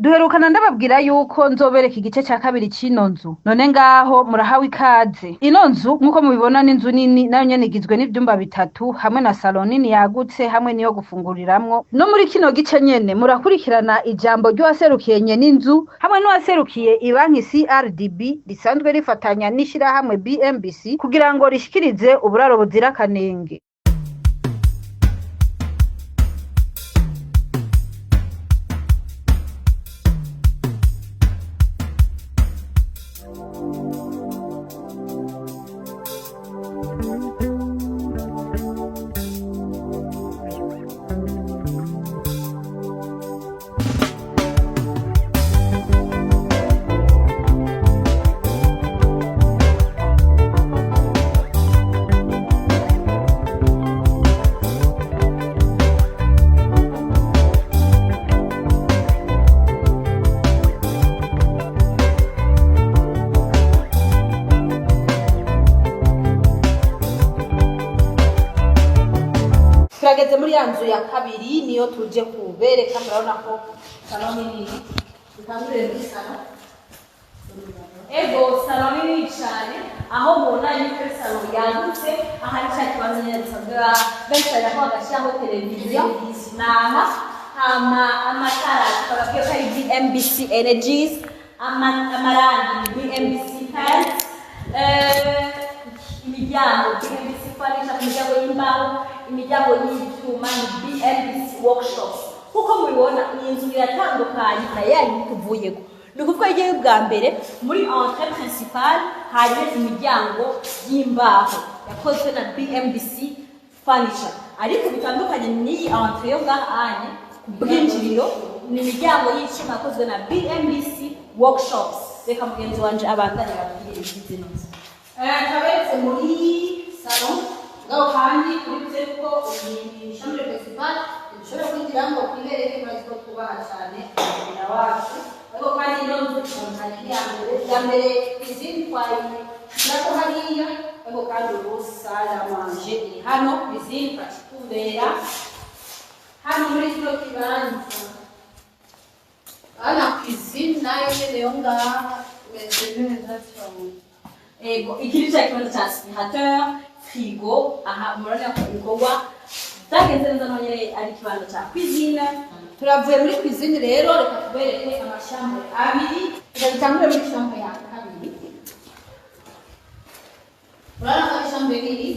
Duherukana ndababwira yuko nzobereka igice ca kabiri c'ino nzu. None ngaho murahawe ikaze. Ino nzu nk'uko mubibona ni inzu nini, nayo nyene igizwe n'ivyumba bitatu hamwe na salon nini yagutse hamwe n'iyo gufunguriramwo. No muri kino gice nyene murakurikirana ijambo ry'uwaserukiye nyene inzu hamwe n'uwaserukiye ibanki CRDB risanzwe rifatanya n'ishirahamwe BMBC kugira ngo rishikirize uburaro buzira akanenge. Turageze muri ya nzu ya kabiri, niyo tuje kubereka. Murabona ko salon nini. Dutangurire muri salon. Ego, salon nini cyane, aho mubona yuko ari salon yagutse. Aha ni cya kibanza nyine dusanzwe benshi ko bagashyiraho televiziyo naha. Hama amatara twababwiye ko ari BMBC Energies, amarangi ni BMBC Paints, imiryango BMBC Furniture, imiryango y'imbaho, imiryango y'ibyuma ni BMBC Workshops. Nkuko mubibona, iyi nzu iratandukanye na ya yindi tuvuyeko. Ni ukuvuga igihe bwa mbere muri entrée principale hariho imiryango y'imbaho yakozwe na BMBC Furniture, ariko bitandukanye n'iyi entrée yo ngaha anye ku bwinjiriro, ni imiryango y'icuma yakozwe na BMBC Workshops. Reka mugenzi wanje abandanye ababwire ibigize ino nzu. Taberetse muri salon ngaho, kandi uretse ko iyi chambre principale dushobora kwinjiramo twibereke, murazi ko twubaha cyane umubiri wacu. Ariko kandi ino nzu itandukanye n'iya mbere. Iya mbere cuisine twayishyirako hariya, ariko kandi ubu salle à manger iri hano, cuisine twakitumbera hano muri kino kibanza. Hano cuisine nayo nyene yo ngaha imeze neza cyane. Ego, iki ni cya kibanza cya aspirateur, frigo. Aha murabona ko ibikorwa byagenze neza, naho nyine ari ikibanza cya cuisine. Turavuye muri cuisine rero, reka tubereke ama chambres abiri. Reka dutangure muri chambre ya kabiri. Urabona ko ari chambre nini,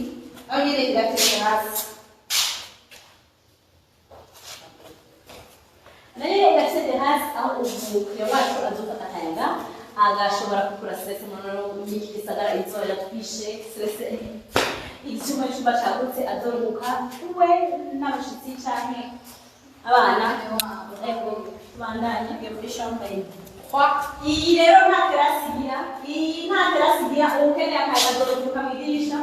nayo nyene irateye hasi. Nayo irafite terrasse, aho umukiriya wacu azofata akayaga, agashobora gukura stress. Muri iki gisagara izuba riratwishe, stress. Icyumba cyagutse, azoruhuka we n'abashitsi canke abana. Ego, tubandanye. Tugiye muri chambre. Iyi rero nta terrasse igira, iyi nta terrasse igira. Ukeneye akayaga azoruhuka mu idirisha,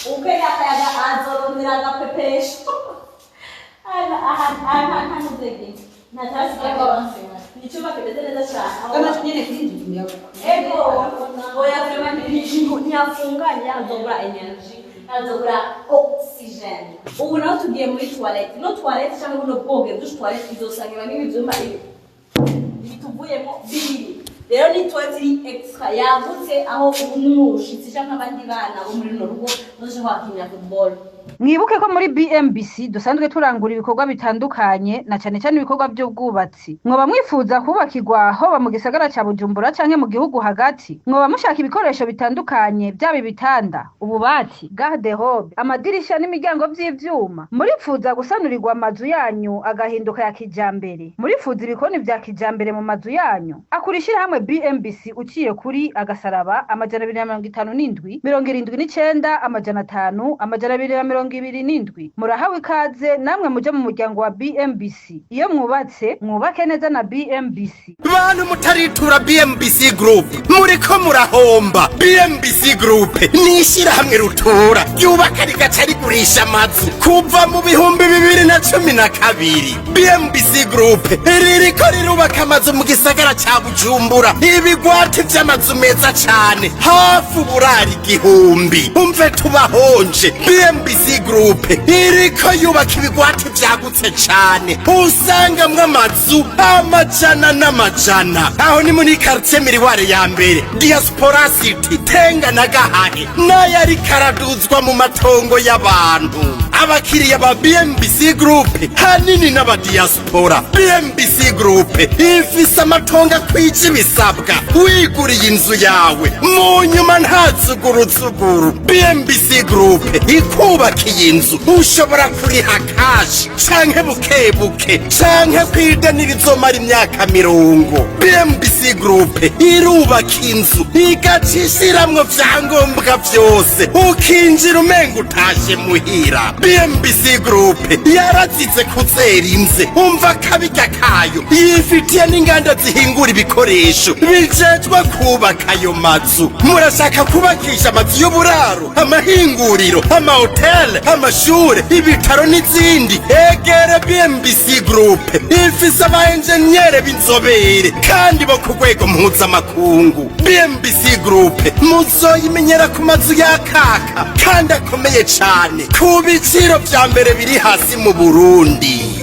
ukeneye akayaga azorondera agapepesho. Aha nta ntuzege, nta terrasse igira. Ni icyumba kimeze neza cyane. Kama nyene kwinjira umuyaga. Ego, oya, vraiment ntiyafunganye, azobura énergie, azobura oxygène. Ubu naho tugiye muri toilette. No toilette cyangwa buno bwogero, douche toilette izosangira n'ibyumba ibi bituvuyemo bibiri. Rero ni toilette iri extra yagutse, aho umushitsi cyangwa abandi bana bo muri runo rugo bazoja bakinira football. Mwibuke ko muri BMBC dusanzwe turangura ibikorwa bitandukanye, na cane cane ibikorwa vy'ubwubatsi. Mwoba mwifuza kubakirwa hoba mu gisagara ca Bujumbura canke mu gihugu hagati, mwoba mushaka ibikoresho bitandukanye, vyaba ibitanda, ububati, garde-robe, amadirisha n'imiryango vy'ivyuma, muripfuza gusanurirwa amazu yanyu agahinduka ya kijambere, muripfuza ibikoni vya kijambere mu mazu yanyu, akura ishirahamwe BMBC uciye kuri *257 79 500 227. Murahawe ikaze namwe muje mu muryango wa BMBC. Iyo mwubatse, mwubake neza na BMBC. Bantu mutaritura BMBC Group, muriko murahomba. BMBC Group ni ishyirahamwe rutura ryubaka rigaca rigurisha amazu. Kuva mu 2012 BMBC Group ririko rirubaka amazu mu gisagara ca Bujumbura, ibigwati vy'amazu meza cane, hafi uburari 1000. Umve tubahonje BMBC. BMBC Group iriko yubaka ibigwati vyagutse cane, usangamwo amazu amajana n'amajana. Aho ni muri quartier Miroir ya mbere, Diaspora City, Tenga na Gahahe, nayo ariko araduzwa mu matongo y'abantu. Abakiriya ba BMBC Group hanini n'abadiaspora. BMBC Group ifise amatongo akwije ibisabwa, wiguriye inzu yawe mu nyuma nta zuguruzuguru. BMBC Group ikubakiye inzu, ushobora kuriha cash canke buke buke, canke kwideni rizomara imyaka 50. BMBC Group irubaka inzu, igaca ishiramwo vyangombwa vyose, ukinjira umenga utashe muhira. BMBC Group yarazize kuzera inze, umva akabirya kayo, yifitiye n'inganda zihingura ibikoresho bijejwe kubaka ayo mazu. Murashaka kubakisha amazu y'uburaro, amahinguriro, amahoteli, amashure, ibitaro n'izindi? Egere BMBC Group, ifise aba enjeniyere b'inzobere kandi bo ku rwego mpuzamakungu. BMBC Group muzoyimenyera ku mazu yakaka kandi akomeye cane, ku biciro vya mbere biri hasi mu Burundi.